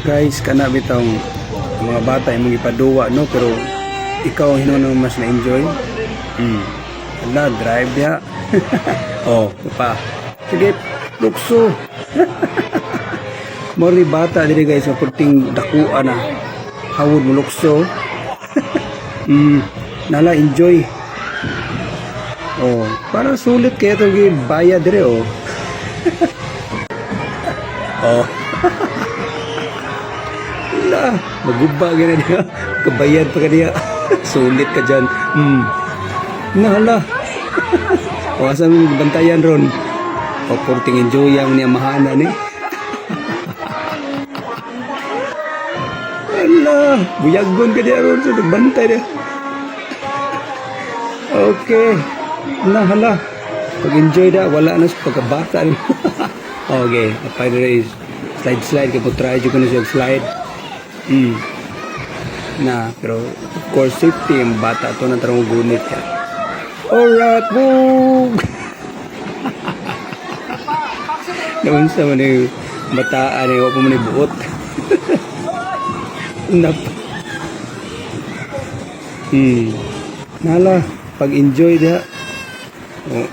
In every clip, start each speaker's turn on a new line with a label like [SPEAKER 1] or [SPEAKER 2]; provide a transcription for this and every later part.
[SPEAKER 1] Guys, kana bitong ang mga bata imong ipaduwa, no, pero ikaw ang hinuon mas na enjoy. Ala, drive ya. Oh, pa. Sige, lukso. Mao ni bata diri, guys, nga perting dakua na. Hawod mo lukso. Nala enjoy. Oh, para sulit kaya itong bayad dire, oh. Oh. La, maguba gina niya. Kabayad pa ka niya. Sulit ka dyan. Nahala. O, asa mo bantayan ron? O, porting enjoy ang niya mahana ni. Ala, buyagon ka niya ron. So, nagbantay niya. Okay. Nahala. Pag-enjoy da, wala na sa pagkabata. Okay, apay na is slide slide kay po, try jud ko na siya slide. Na, pero of course safety ang bata to na tarong gunit ya. Alright, woo! Naunsa man yung bataan eh, wa pa man yung buot. Nap. Nala, pag-enjoy diha. Oh.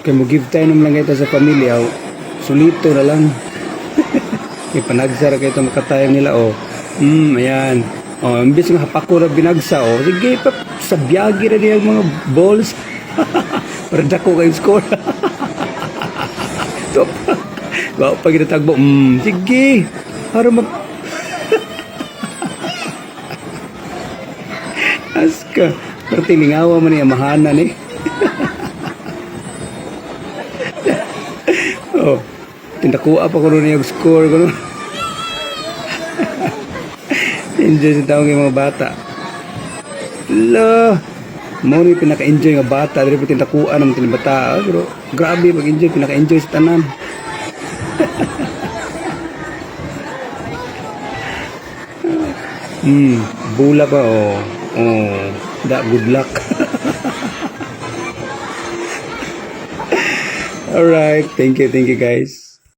[SPEAKER 1] Kay mo give time naman lang kita sa pamilya, oh. Sulito na lang. Ipanagsara kayo itong makatayang nila, oh. Ayan. Oh, imbis nga hapako ra binagsa, oh. Sige, pa, sa biyagi ra niya ang mga balls. Para dako kayo score. Top. Wa pa ginatagbo. Sige. Para mag Aska. Pero tilingawa man niya mahana ni. Oh. Tinakuha pa ko nun yung score ko nun. Enjoy sa taong yung mga bata. La. Mo ni pinaka-enjoy nga bata diri pa tinakuha naman tinabata. Pero grabe mag-enjoy, pinaka-enjoy sa tanan. Bula pa, oh. Oh, da good luck. All right, thank you guys.